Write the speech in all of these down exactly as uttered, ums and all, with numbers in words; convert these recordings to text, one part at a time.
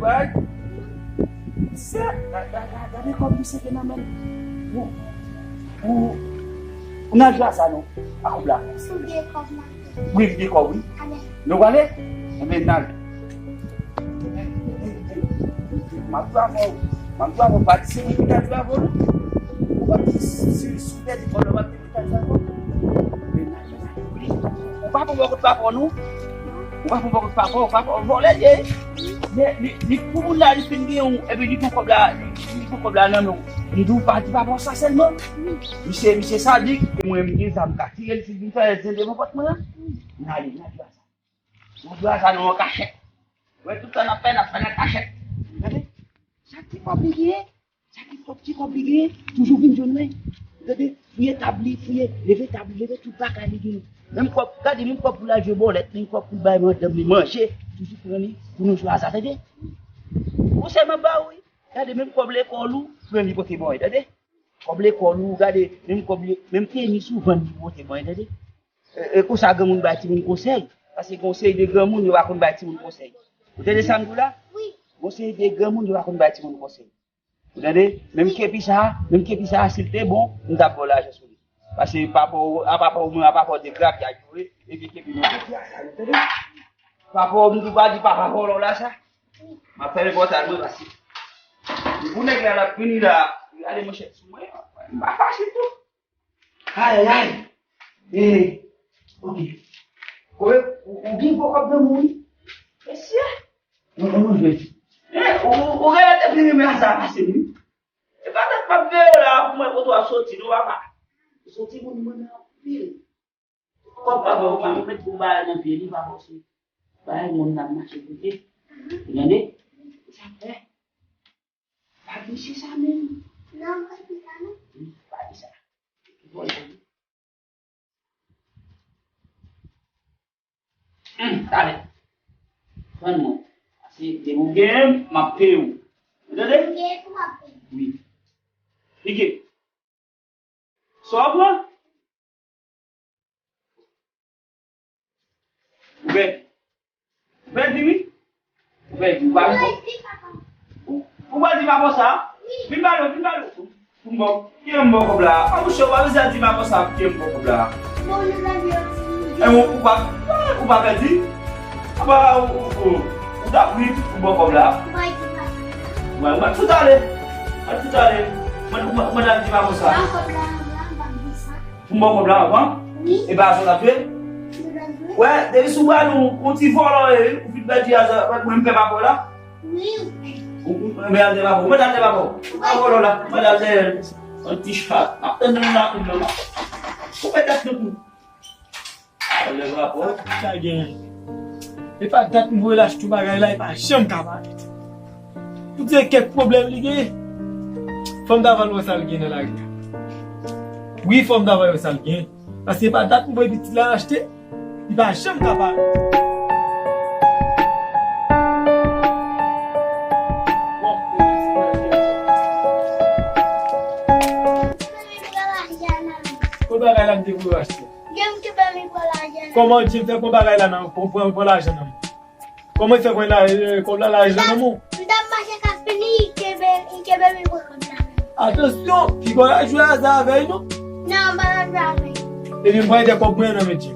Wè. Se, ga- ga- ga- gade kòb misye gen nan men l. Ou, ou, ou nan jwa sa non, a kòb la. Si w gen kòb la. Wi, li gen kòb, wi. Ale. Nou prale? Enben, n ale. M ap di w avè w, m ap di w avè w, pa di se mwen ki ta di w avè w, non. Ou pa di si, si, si w pèdi kòb la, w ap di mwen ki ta di w avè w. Ou pa pou bò kote papa w, non. Ou pa pou bò kote papa w, papa w vòlè l ye. Men, li, li, pou moun la, li fin gen yon, epi li pran kòb la, li, li pran kòb la nan men w. Li di w pa di papa w sa sèlman. Misye, misye sadik, e mwen, m gen zam, m ka tire l si l vin fè zen devan pòt mwen an. N ale, n al di w sa. Ou dwe al sa nan yon kachèt. Wè, tout sa n ap fè, n ap fè nan kachèt. Gade, chak ti kòb li genyen, chak ti kòb, ti kòb li genyen, toujou vin jwenn mwen. Gade, fouye tab li, fouye, leve tab li, leve tout bagay li genyen. Menm kòb, gade, menm kòb pou l al jwe bòlèt, menm kòb pou l bay madanm li manje, toujou pran li pou nan jwa sa, tande? Ou sèlman ba ou, wi. Gade, menm kòb lekòl ou, pran li pote bay, tande? Kòb lekòl ou, gade, menm kòb li, menm tenis ou vann li pote bay, tande? E, e konsa granmoun bay timoun konsèy. Paske gon seri de granmoun yo pa konn bay timoun konsèy. Ou tande sa m di w la? Wi. Gon seri de granmoun yo pa konn bay timoun konsèy. Ou tande? Menm kepi sa, menm kepi sa, si l te bon, m t ap ba w lajan sou li. Paske papa w, a papa w, mwen, a papa w de grapyay yo ye, epi kepi nou grapyay sa, ou tande? Papa w, m di w pa di papa vòlò la sa. M ap fè repòtaj mwen paske. Pou nèg la, l ap vini la, gade manchèt sou mwen, m pa fasil tou. Ayayay. E, ok. Ou, ou, ou gen gwo kòb nan men w, wi. Mesye. Ou, ou, ou, ou, ou genlè te vin renmen sa pase m, wi. E pa tèt m ap veye la pou mwen kote w ap soti, non, papa. Ou soti moun mwen anpil. Kòb papa w pa met pou bagay nan pye li, papa w se bagay moun nan mache kote. Ou tande? Sa fè. Pa di se sa menm. Non, pa di sa non. Wi, pa di sa. Bon, hmm, talè. Fann mwen. Paske depi w genyen m, m ap peye w. Ou tande? Ou genyen pou m ap peye. Wi. Pike. Sa w pran? Ou pèdi. Ou pèdi, wi. Ou pèdi, ou pa pèdi. Ou, ou pa di papa sa? Vin pale, vin pale. Pou m ba w, kiyè m ba w kòb la? A, monchè, ou pa bezwen di papa sa, kiyè m ba w kòb la? Bon, nou pèdi yon ti. E, ou, ou pa, ou pa pèdi? Apa, ou, ou, ou, ou ta pri pou m ba w kòb la? Ou pa di papa. Mwen, mwen, tout ale. Mwen, tout ale. Mwen, mwen, mwen, al di papa sa. Ba kòb la, la, m pa di sa. Pou m ba w kòb la avan? Wi. E pa sa w t ap jwe? Wè, depi sou bra nou, yon ti vòlò, e, ou fin pèdi a, sa, mwen, m pè pa vòlò. Wi, ou pè. Ou, ou, men al de papa w, men al de papa w. Pa vòlò la, men al de yon ti chat. M ap tann nou nan koub la. Ou pè tèt nou tou. Al de papa w. Sa gen. E pa dat m voye l achte yon bagay la, e pa janm ka parèt. Poutèt kèk pwoblèm li gen, fò m ta va l wè sa l gen nan lari a. Wi, fò m ta va wè sa l gen. Paske pa dat m voye pitit la achte, li pa janm ka parèt. Kot bagay la m te voye w achte? Kòman Jim fè pran bagay la nan, pran, pran, pran lajan nan? Kòman l fè pran la, eh, kòb la, lajan nan men w? M t ap mache k ap vini, li kenbe, li kenbe m, li pran kòb la. Atansyon, piga w al jwe aza avè l, non? Non, m pa t ap jwe avè l. Ebyen, m pral de kòb mwen nan men Jim.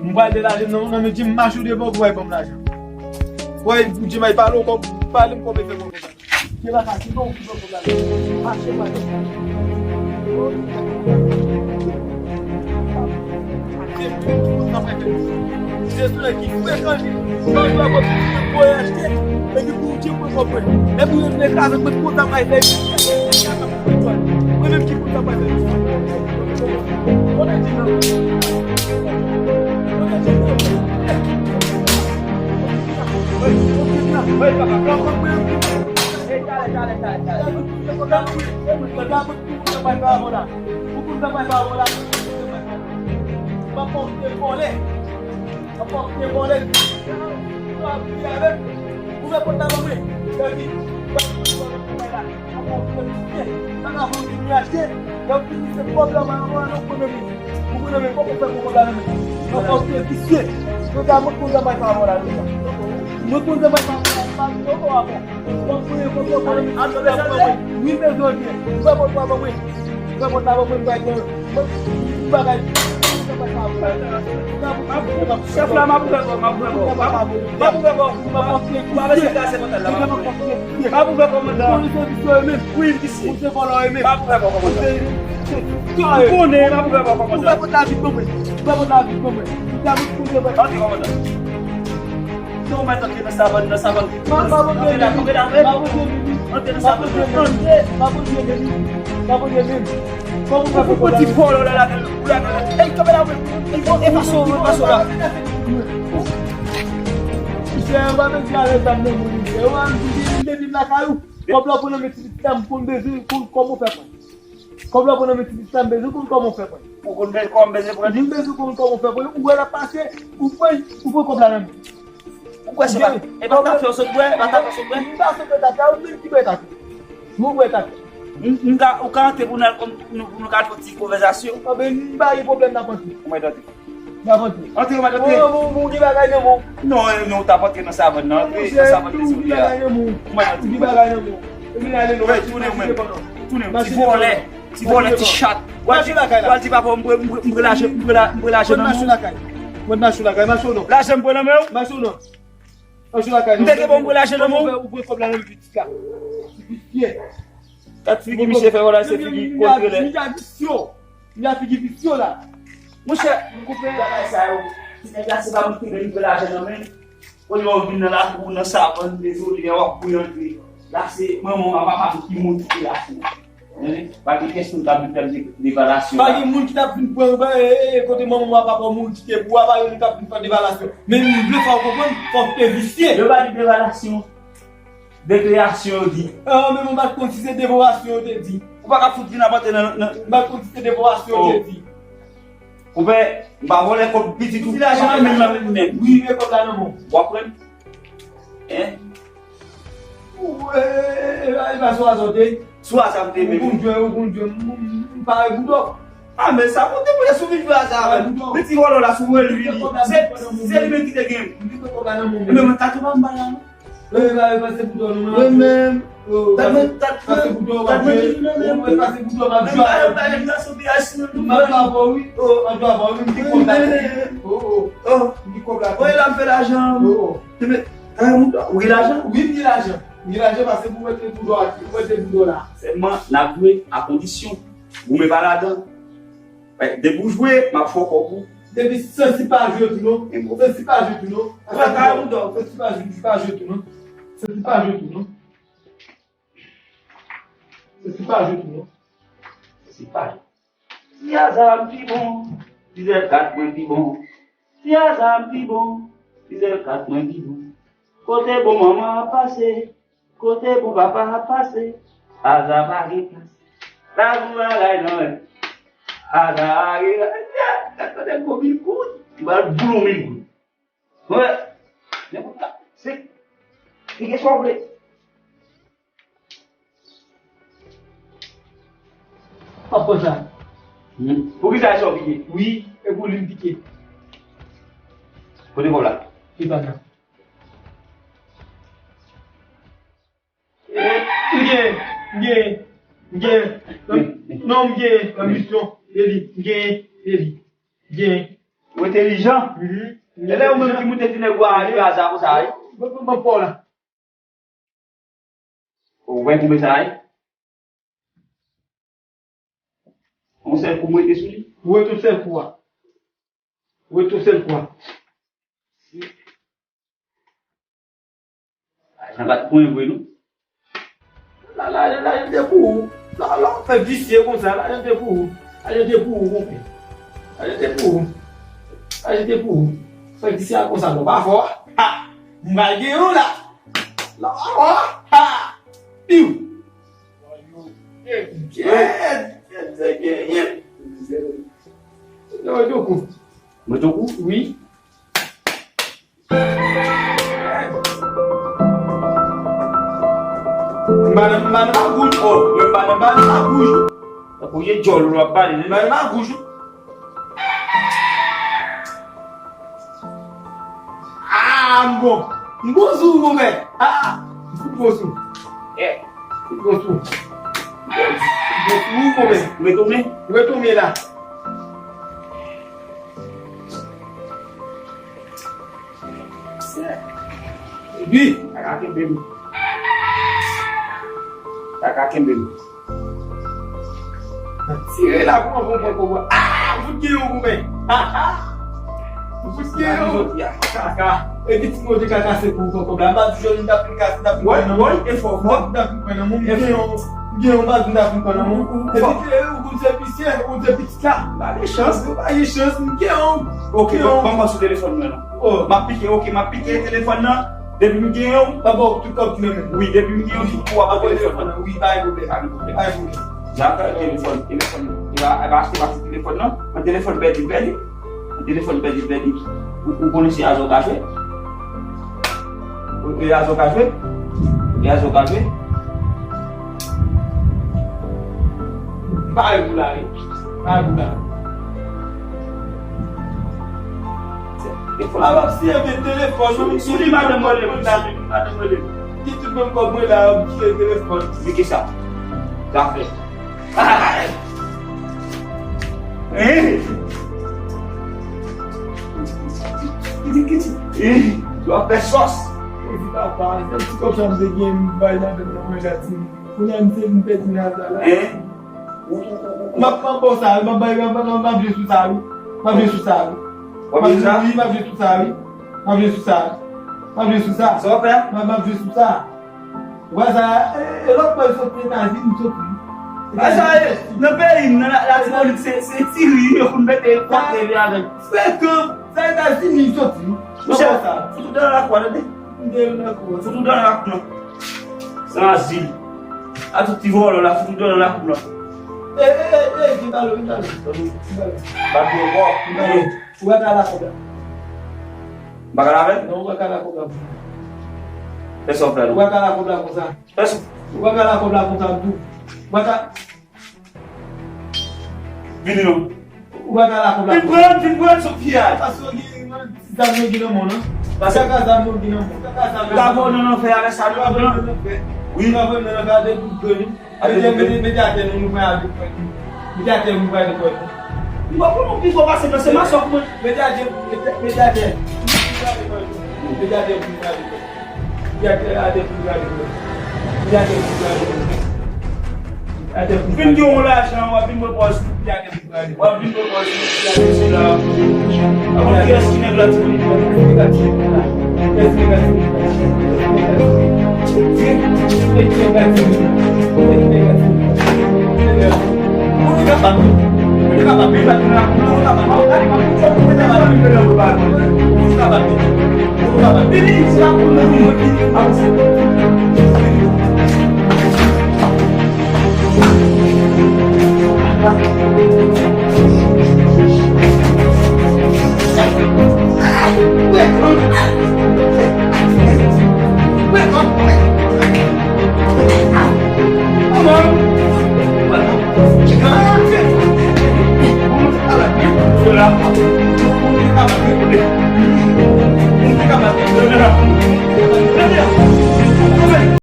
M pral de lajan nan, nan men Jim, m mache w devan pou w al ban m lajan. Wè, Jim al pale w kòb, pale m kòb, e fè kòb konsa. Se pa sa, se pa w ki pran kòb la. Mache, mache. Se sou nèg ki frekan li. Chak fwa kòb li voye achte, epi pou Dye pran kòb mwen. Epi yo vle kraze mwen konsa m ay fè. Mwen menm ki konsa m ay fè. Konnen di nan. Konnen di nan. Hey, papa, pran kòb mwen. Hey, talè, talè, talè, talè. Ou konn sa m bay pa avò la. Ou konn sa m bay pa avò la. M ap fè w vole. M ap fè w vole. Ou ap di avè m. Ou vle konn sa ban mwen. Gadi. M ap fè w vole. M ap fè w vole. M ap fè w vole. Lè w fini se pwoblèm an, an, an, nou konnen li. Ou konnen men, poko fè poko la nan men. Nan fòs te visye. Nou ta mwen konn sa bay pa avò la, nou sa. Mwen konn sa bay pa avò la. Wi, men, ok. Ouvè pòt la ban mwen. Ouvè pòt la ban mwen, m pral pran yon bagay. Chèf la, m ap ouvè kò, m ap ouvè kò. M ap ouvè kò. M ap ouvè kò. M ap ouvè kò, kòmandan. Wi, m isi. M ap ouvè kò, kòmandan. Ou konnen, m ap ouvè kò, kòmandan. Ouvè pòt la vit ban mwen. Ouvè pòt la vit ban mwen. Antre, kòmandan. Non, mèt antre nan savann, nan savann. Antre la, antre la, antre. Antre nan savann, antre. Ou pran ti vòlò la, la, la, la. Ey, kanpe la, wi. Ey, bon, e fason, e fason la. Misye, yo pa bezwen ale zam nan, moun. Yo pa bezwen vin lakay ou. Kòb la pou nan men ti dam, konn bezwen, konn kòman fè pran. Kòb la pou nan men ti dam, bezwen konn kòman fè pran. Ou konn bezwen, kòman bezwen pran. Moun bezwen konn kòman fè pran. Ou wè l ap pase, ou pran, ou pran kòb la nan men. Ou kwè se pa, e pa kafe w sot bwè, e pa kafe w sot bwè. M pa sot bwè kafe, ou menm ki bwè kafe. Ou bwè kafe. M, m ka, ou ka antre pou n al, pou nou, pou nou ka al fè yon ti konvèsasyon. Anben, m pa gen pwoblèm, n ap antre. Ou mèt antre. N ap antre. Antre, ou mèt antre. Bon, bon, bon, gen bagay nan men w. Non, eh, non, ou t ap antre nan savann nan. Antre nan savann, dezole a. Ou mèt antre. Gen bagay nan men w. Epi n ale non. Tounen ou menm. Tounen, ti vòlè. Ti vòlè, ti chat. W al di, w al di papa w, m pre, m pre, m pre lajan, m pre la, m pre lajan nan men w. Mwen mache lakay. Mwen mache lakay, mache w non. Lajan m pre nan men w. Mache w non. Mache lakay. M te gen pou m pre lajan nan men w. Ou pran kòb la nan men pitit la. Pitit. Gad figi misye fè, wala se figi kontrelè. Misye a visye. Misye a figi visye la. Monchè, m koupe bagay sa yo. Ti nèg la se pa mwen ki te gen pou m pre lajan nan men l. Kounye a w vin nan lakou, nan savann, dezole, w ap bouyantre. La se manman w a papa m ki moun ki te lakou. Hein? Pa gen pèsonn k ap vin fè m de-, devalasyon la. Pa gen moun ki t ap vin pran, e, e, e, kote manman w a papa w moun ki te pou a, pa gen moun k ap vin fè devalasyon. Men m vle fè w konprann, fò w te visye. Yo pa di devalasyon. Dekreyasyon yo di. Ah, men mwen pa t konn si se devorasyon yo te di. Ou pa ka fout vin ap antre nan, nan. M pa t konn si se devorasyon yo te di. Konpè, m pa vòlè kòb pitit ou. Ti lajan menm nan menm menm. Wi, men kòb la nan men w. W ap pran l? Hein? Ou, e, e, e, e pa sou aza w te ye? Sou aza m te ye, men. Ou konn jwe, ou konn jwe, m, m, m pare pou dò. Ah, men sa konte pou lè sou vin jwe aza avè m. Men ti vòlò la sou wè li, li. Se, se li menm ki te gen. M kite kòb la nan men w. Men mwen ka tou pa m ba la, non. Mwen menm, pase pou dò nou, mwen menm. Pase pou dò, pase pou dò, mwen jwe. Mwen pase pou dò, mwen jwe avè w. M ap jwe avè w, wi. M ap jwe avè w, wi. M ap jwe avè w, wi. M di kòb la. Oh, oh. M di kòb la. Mwen la, m fè lajan. Oh, oh. Ou gen lajan? Wi, m gen lajan. M gen lajan, pase pou mwen te pou dò a, pou mwen te pou dò la. Sèlman, n ap jwe a kondisyon. Goumen pa ladan. Depi w jwe, m ap fè w kòb ou. Depi Sansi pa jwe tou non. Sansi pa jwe tou non. Sansi pa jwe, pa jwe tou non. Sansi pa jwe tou non. Sansi pa jwe tou non. Sansi pa jwe. Ti aza m pi bon. Ti zèl kat mwen pi bon. Ti aza m pi bon. Ti zèl kat mwen pi bon. Kote bon manman an pase. Kote bon papa a pase, aza pa gen plas. Pa gen bagay non, men. Aza pa gen plas. Gad kote gwo mil goud. Li pral boule yon mil goud. Wè. Nenpòt sa. Se, pike sa w vle. Pap pran sa. Hmm. Poukisa e sa w pike? Wi, e pou li m pike. Kote kòb la? Li pa la. M gen, m gen, m gen. Non, m gen anbisyon. E li, m gen, e li. M gen. Ou entèlijan. Mhm. E lè ou menm ki moute ti nèg ou a jwe aza konsa, wi. Bon, bon, bon, pa w la. Ou wè konbyen sa ye? Yon sèl kou m rete sou li. Ou rete yon sèl kou a. Ou rete yon sèl kou a. Lajan pa t pwen vre non. La, la, lajan te pou ou. La, la, w fè visye konsa, lajan te pou ou. Lajan te pou ou, konpè. Lajan te pou ou. Lajan te pou ou. Fè visye a konsa, non, pa fò. Ha! M pral gen yon la. La, pa fò. Ha! Piu! Jet, jet, jet, jet. Mwen te kou. Mwen te kou? Wi. Madanm, madanm a gouj, oh, mwen madanm, madanm a gouj. Tankou ye djòl ou ap pale, nen. Madanm a gouj. Ah, m bon. M bon sou ou, konpè. Ah! M fout gwo sou. Eh! M fout gwo sou. M fout gwo sou, wi, konbyen? Retounen? Retounen la. Epi, kaka kenbe m. Kaka kenbe m. Tire la pou mwen, pou mwen, pou mwen. Ah! Fout gen yon goumen. Ah, ah! Fout gen yon. Kaka. Epi ti manje kaka se pou mwen, kòb la. M pa di jwenn, m t ap vin kase, m t ap vin pran nan men. Wi, wi, e fò, fò. M t ap vin pran nan men. M gen yon, m gen yon baz, m t ap vin pran nan men. Epi, ou konn se visye, ou konn se pitit la. M pa gen chans, m pa gen chans, m gen yon. Ok, ban m sou telefòn mwen non. Oh. M ap pike, ok, m ap pike telefòn nan. Depi m gen yon, m ap ba w tout kòb ki nan men m. Wi, depi m gen yon, tout kou ap nan telefòn nan. Wi, pa gen pwoblèm. Pa gen pwoblèm. Pa gen pwoblèm. Dakò, telefòn, telefòn. E pa, e pa achte, pa achte telefòn nan. An telefòn pèdi, pèdi. An telefòn pèdi, pèdi. Ou, ou konnen se azò ka jwe? Ou, e azò ka jwe? E azò ka jwe? Pare pou la, wi. Pare pou la. Telefòn la, si e vye telefòn, non, sou li, madanm mwen, madanm mwen. Ki tout menm kòb mwen la, yo kite telefòn. Men ki sa? Zafè. Hein? Hein? W ap fè sòs. Mezi papa, se ti kòb sa m te gen, m bay madanm nan manje a ti moun. Kounye a, m te vin pèdi nan sa la. Hein? M ap, m ap ba w sa, m ap bay, m ap, m ap, m ap jwe sou sa, wi. M ap jwe sou sa, wi. W ap jwe sou sa? Wi, m ap jwe sou sa, wi. M ap jwe sou sa. M ap jwe sou sa. Sa w ap fè? M ap, m ap jwe sou sa. Ou wè sa, e, e lòt bòy soti Etazini, soti. Sa sa ye, nan peyi m, nan la, Latibonit, se, se ti ri yo konn mete kote li avèk. Frekan, sa Etazini soti. Monchè, fout ou dan nan lakou a, tande. M te nan lakou a. Fout ou dan nan lakou nan. San azil. A tout ti vòlò la, fout ou dan nan lakou nan. E, e, e, e, vin pale, vin pale. Vin pale. Bat yo ankò. Vin pale. Ou pa ka la kòb la. M pa ka la avè l? Non, ou pa ka la kòb la konsa. Fè sa w fè la. Ou pa ka la kòb la konsa. Fè sa. Ou pa ka la kòb la konsa tou. Ou pa ka. Vini non. Ou pa ka la kòb la konsa. Vin pran, vin pran sou pye a. Paske w gen ti zam nan ki nan men w nan. Paske kaka zam nan ki nan men w. Kaka zam nan. Ou ka voye w nan lanfè avèk sa non. Ou ka voye w nan lanfè. Wi. Ou ka voye w nan lanfè avèk tout grenn ou. Mete, mete, mete atè nou, nou pral ale pran li. Mete atè nou pral ale pran li. M pa konn ou pi fò pase m nan, se masòk mwen. Mete atè, mete, mete atè. Mete atè pou nou pral ale pran li. Mete atè, atè pou nou pral ale pran li. Mete atè pou nou pral ale pran li. Atè pou nou pral ale pran li. Vin gen yon lajan, w ap vin pran pòz. Mete atè pou W ap vin pran pòz, mesye la. Avan kiyès ki nèg la, ti moun?